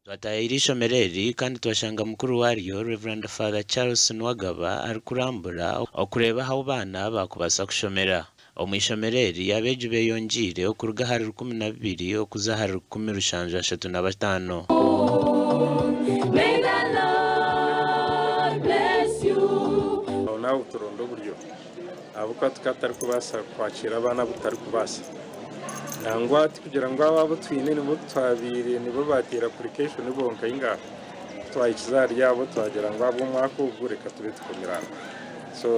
Twataayaire eishomero eri kandi twashanga mukuru waaryo Rev. Father Charles Nuwagaba arikurambura okureeba ahu abaana baakubaasa kushomera. Omu ishomero eri, abeegi beeyongyeire okuruga ahari 12 okuza ahari 735. Aho naawe turonda oburyo ahabw'okuba tukaba tutarikubaasa kwakiira abaana abu tutarikubaasa. Nangwa tikugira ngu abo abu twine nibo twabaire nibo baateire apurikeshoni bonka inga ku twahikize ahari abo twagira ngu ab'omwaka ogu reka tube tukomire aho. So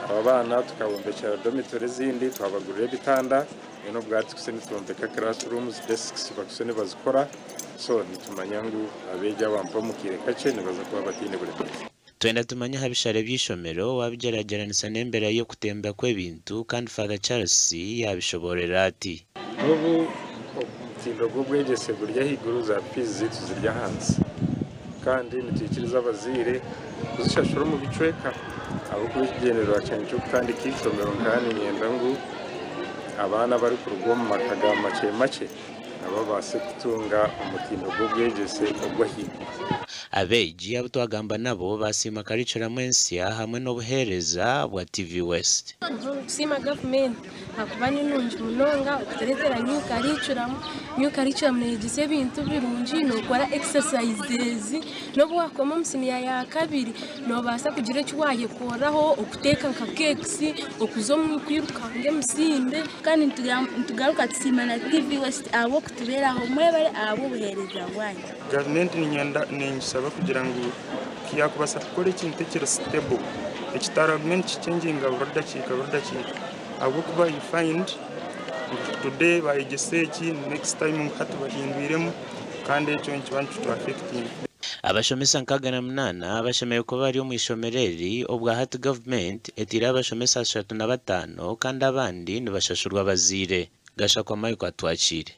abo abaana tukabombekyera domitori ezindi twabagurira ebitanda then obwahati tukutyo nitwombeka classrooms, desks bakutyo nibazikora so nitumanya ngu abeegi aba mpaho omu kaire kakye nibaza kuba bataine buremeezi. Twenda tumanye aha bishare by'eishomero waabigyeragyeranisa n'embeera y'okutemba kw'ebintu kandi Father Charles yaabishoboorora ati. N'obu omutindo gw'obwegyese guri ahaiguru, za fiizi zaitu ziri ahansi kandi nitwikiriza abazaire kuzishashura omu bicweka ahabw'okuba ekigyendererwa kyangye ky'okutandika eishomero nkaba niinyenda ngu abaana abarikuruga omu maka ga makye makye nabo babaase kutunga omutindo gw'obwegyese ogw'ahaiguru. Abeegi abu twagamba nabo baasiima karicuramu ensya hamwe n'obuheereza bwa TV West. Nitusiima gavumenti ahakuba ni nungi munonga okutureetera new curriculum. New curriculum neeyegyesa ebintu birungi, nookora exercises n'obu waakukoma omu siniya yaakabiri noobaasa kugira eki waayekoraho okuteeka nka cakes, okuza omu kwirukanga emisinde. Kandi nitugaruka tusiima na TV West ahabw'okutubeeraho. Mwebare ahabw'obuheereza bwanyu. Gavumenti niinyenda ningishaba kugira ngu ku yaakubaasa kukora ekintu ekiri stable ekitaragume nikikyengyinga buri dakiika buri dakiika ahabw'okuba you find ngu today bayegyesa eki next time ngu hati bahindwiremu kandi ekyo nikiba nikitu affectinga. Abashomesa 68 bashemereire kuba bari omu ishomero eri, obwahati gavumenti etaire abashomesa 35 kandi abandi nibashashurwa abazaire. Gashakwa Michael Atwakiire.